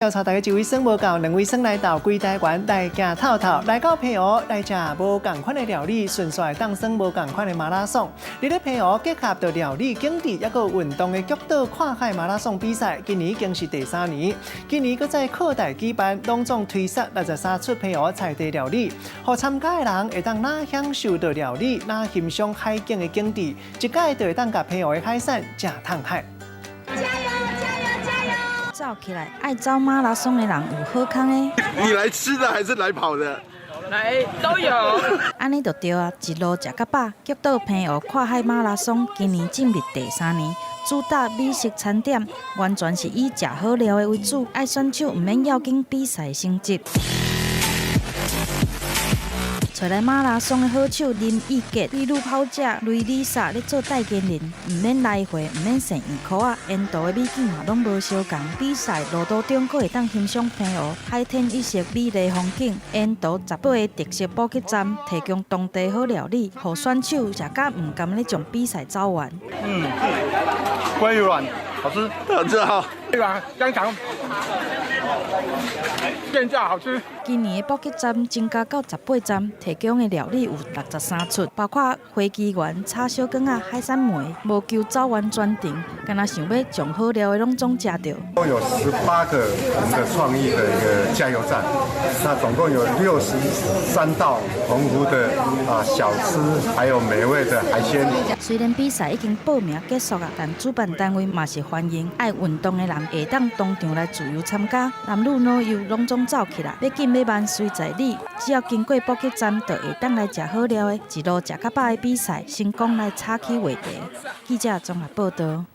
調查大家一位耍無夠，兩位耍來鬥，規台灣來行透透，來到澎湖來食無仝款的料理，順紲會當耍無仝款的馬拉松。佇咧澎湖結合著料理景致，抑閣有運動的菊島看海馬拉松比賽，今年已經是第三年。今年閣再擴大舉辦，攏總推出63出澎湖在地料理，予參加的人會當若享受著料理，若欣賞海景的景致，一擺就會當共澎湖的海產食透海。走起來，愛走馬拉松的人有好康的。你來吃的還是來跑的？來都有。按呢就對啊，一路食甲飽。菊島澎湖看海馬拉松今年進入第三年，主打美食餐點，完全是以食好料的為主。愛選手毋免要緊比賽成績。揣來馬拉松的好手林奕傑、美女跑者雷麗莎咧做代言人，毋免來回，毋免踅硬箍仔，沿途的美景嘛攏無相仝。比賽路途中閣會當欣賞澎湖海天一色美麗風景，沿途18個特色補給站提供當地好料理，予選手食甲毋甘咧將比賽走完。嗯，鮭魚卵好吃，好吃哈。鮭魚香腸，變價好吃。今年的補給站增加到18站，提供的料理有63出，包括花枝丸、炒小卷仔、海產糜，無求走完全程，敢若想欲將好料的攏總食著。共有18個我們的創意的一個加油站，那總共有63道澎湖的啊小吃，還有美味的海鮮。雖然比賽已經報名結束啊，但主辦單位嘛是歡迎愛運動的人會當當場來自由參加，男女老幼攏總走起來，欲緊欲慢隨在你，只要經過補給站，就會當來食好料的，一路食甲飽的比賽，成功來岔開話題。記者綜合報道。